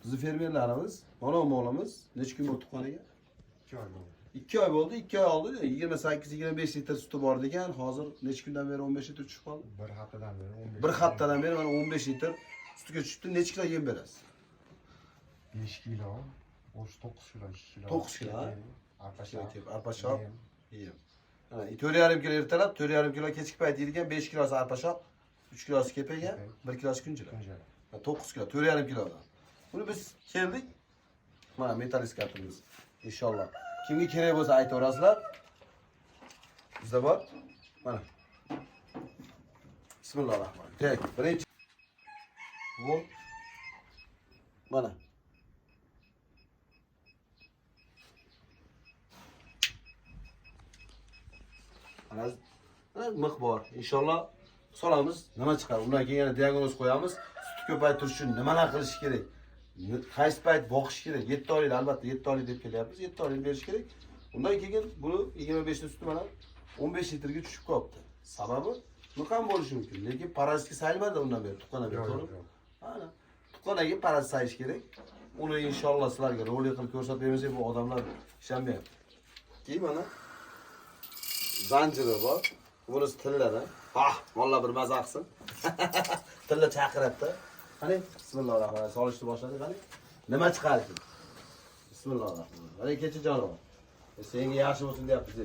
Bizni fermerlarimiz, mana molimiz necha kun bo'ldi tuqqaniga? 2 oy bo'ldi. 2 oy bo'ldi, 2 oy oldi. 28-25 litr suti bor degan, hozir necha kundan beri 15 litr tushib qoldi? Bir haftadan beri 15. Bir haftadan beri mana 15 litr sutga tushibdi. Necha kilo yem berasiz? 5 kilo, 39 kilo, 2 kilo. 9 kilo, ha? Arpa Kilo shab. kelib, arpa shab. Yem. Yem. Mana 4,5 kilo ertalab, 4,5 kilo kechki payt yeydigan, 5 kilosi arpa shox, 3 kilosi kepagan, 1 kilosi kunjara. Kunjara. 9 kilo, 4,5 kilodan. Buni biz keldik. Mana metaliskatorimiz. Inshaalloh. Kimga kerak bo'lsa aytaverasizlar. Bizda bor. Mana. Bismillahirrohmanirrohim. Tak, birinchi bu mana. Mana mana mix bor. Inshaalloh solamiz, nima chiqadi? Undan keyin yana diagnoz qo'yamiz. Sut ko'paytirish uchun nimalar qilish kerak? Qaysi payt boqish kerak? 7 oylik albatta 7 oylik deb kelyapmiz. 7 oylik berish kerak. Undan keyin buni 25 ta suti mana 15 litrga tushib qolibdi. Sababi mix ham bo'lishi mumkin, lekin parazitga sayilmadi undan beri, tuqqandan beri, Yo'q, to'g'rimi? yo'q. Ana. Tuqqandan keyin parazit sayish kerak. Uni inshaalloh sizlarga rolik qilib ko'rsatib bermasak, bu odamlar ishonmayapti. Keyin mana zanjiri bor. Bunisi tilladan. Ah, mollar bir maza qilsin. Tilla chaqiradida. Qani, bismillahirrohmanirrohim. Solishni boshladik, qani. Nima chiqar ekan? Bismillahirrohmanirrohim. Qani kecha jonivor. Senga yaxshi bo'lsin deyapmiz.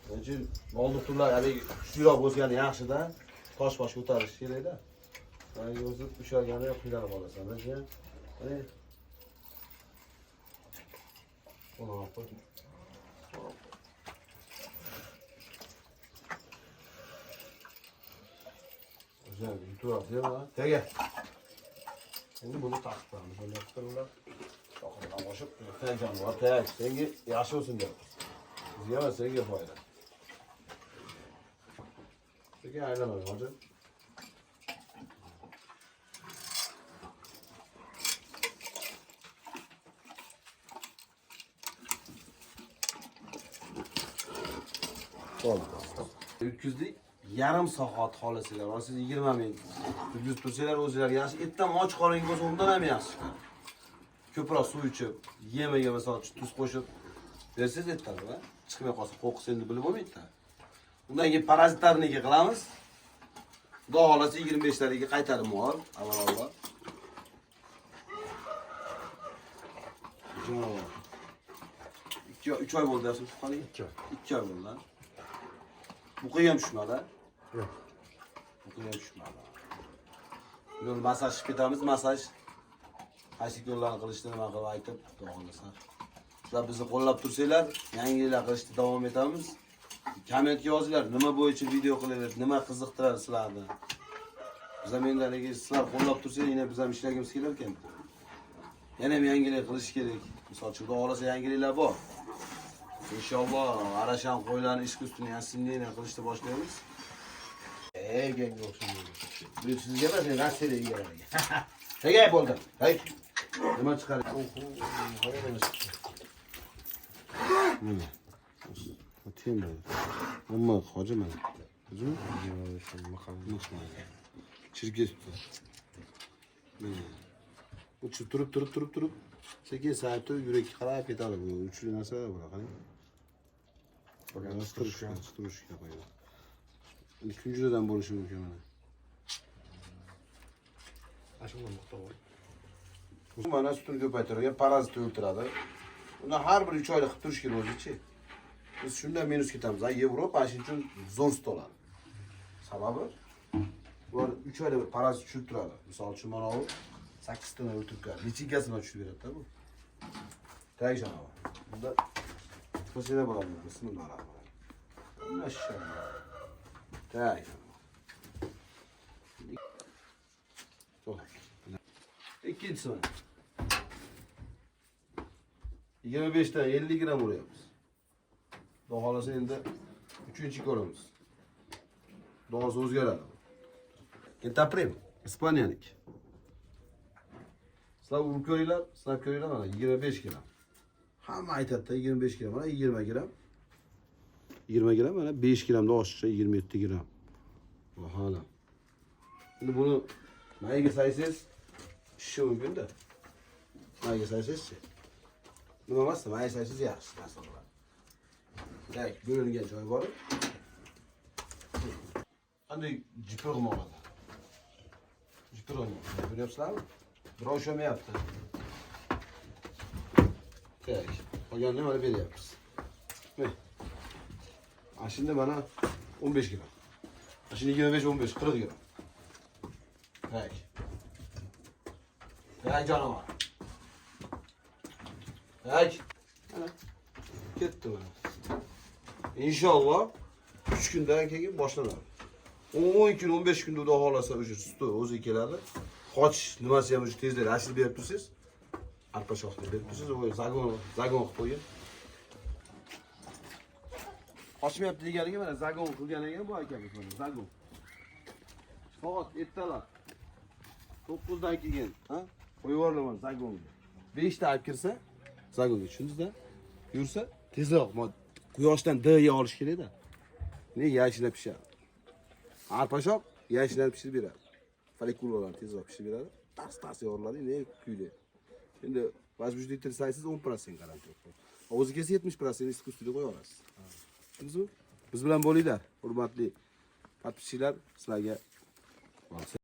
Shuning uchun mol doktorlar haligi kuchliroq bo'lgani yaxshida. Tosh bosh ko'tarish kerakda. Mana o'zi ushalganda qiynalib qolasan. Qani. Uni olib qo'y. Güzel yutuyor değil mi lan? Tege. Endi buni taqib qo'yamiz. Bunday qilib Oxiridan qo'shib, tek var, tek. Senga yaxshi bo'lsin deyapmiz. Bizga emas, senga foyda. Sekin aylanadi hoji. Bo'ldi. Yutkizdik. Yarim soat xohlasanglar, olsangiz 20 minut yutkizib tursanglar o'zinglar yaxshi. Ertan och qorin bo'lsa undan ham yaxshi chiqadi. Ko'proq suv ichib, yemaga misol uchun tuz qo'shib bersangiz ertalab, ha? Chiqmay qolsa qo'qis endi bilib bo'lmaydi-da. Undan keyin parazitlarniki qilamiz. Xudo xohlasa 25 taliga qaytarib mol, avvalambor. Jonivor. 2 3 oy bo'ldi deyapsiz tuqqaniga? 2 oy. 2 oy bo'ldi. Buqa ham tushmadi. Yo'q. Buqa ham tushmadi. Bugun massaj qilib ketamiz, massaj. Qaysi yo'llarni qilishni nima qilib aytib, xudo xohlasa. Sizlar bizni qo'llab tursanglar, yangiliklar qilishda davom etamiz. Kommentga yozinglar, nima bo'yicha video qilaylik, nima qiziqtiradi sizlarni. Biz ham endi haligi sizlar qo'llab tursanglar, yana biz ham ishlagimiz kelar ekan. Yana ham yangilik qilish kerak. Misol uchun, xudo xohlasa yangiliklar bor. Inshaalloh Arashan qo'ylarni искусственный осеменение qilishni boshlaymiz. Ey, ganga o'xshaydi. Bu sizga emas, men Rossiyaga egalariga. Tegay bo'ldi. Hey. Nima chiqar? Nima? Temir. Umma hoji mana. Hojimi? 25 Mix mana. Chirib ketibdi. Mana. Uchib turib turib turib turib sekin sayib turib yurakka qarab ketadi bu. Uchli narsa bular, qarang. Turishga, turishga qo'yadi. Endi kunjuradan bo'lishi mumkin mana. Ashunga miqdor. Bu mana sutini ko'paytirgan parazit o'ltiradi. Uni har bir 3 oyda qilib turish kerak o'zichi. Biz shundan minus ketamiz. A Yevropa shuning uchun zo'r sut oladi. Sababi ular 3 oyda bir parazit tushib turadi. Misol uchun mana bu 8 tona o'ltirib keladi. Lichinkasi bilan tushib beradi-da bu. Tag jonivor. Bunda qilsanglar bo'ladi. Bismillahirrohmanirrohim. Mashalloh. Tag. Bo'ldi. Ikkinchisi mana. 25 dan 50 gram uryapmiz. Xudo xohlasa endi uchinchi ko'ramiz. Xudo xohlasa o'zgaradi. Ketaprim, ispaniyalik. Sizlar urib ko'ringlar, sinab ko'ringlar mana 25 gram. Hamma aytadi 25 gram, mana 20 gram. 20 gram mana 5 gramdan oshiqcha 27 gram. Vahola. Endi buni mayiga saysangiz pishishi mumkin-da. Mayga solsangizchi. Nima emas, may solsangiz yaxshi narsa bo'ladi. Tak, bo'lingan joyi bor. Qanday jipir oladi. Jipir olmayapti. Ko'ryapsizlarmi? Birov ushlamayapti. Tak, qolganini mana beryapmiz. Mana. Ana shunda mana 15 kilo. Ana shunda 25, 15, 40 kilo. Tak. Tak jonivor. Tak. Mana. Ketdi mana. Inshaalloh 3 kundan keyin boshlanadi. 10 kun, 15 kunda xudo xohlasa o'sha suti o'zi keladi. Qochish nimasi ham o'sha tezda ashil berib tursangiz, arpa shoxini berib tursangiz, u zagon, zagon qilib qo'ygan. Qochmayapti deganiga mana zagon qilgan ekan bu akamiz mana zagon. Soat ertalab 9 dan keyin, ha? Qo'yib yuboraman zagonga. 5 ta olib kirsa, zagonga tushundingizda? Yursa, tezroq quyoshdan D olish kerak-da. Ne yashinab pishadi. Arpa shox yashinab pishirib beradi. Follikulalar tezroq pishirib beradi. Tas tas yoriladi, ne kuyli. Endi возбудитель saysiz 10% garantiya. O'zi kelsa 70% искусственный qo'ya olasiz. Tushundingizmi? Biz bilan bo'linglar, hurmatli подписчик lar, sizlarga.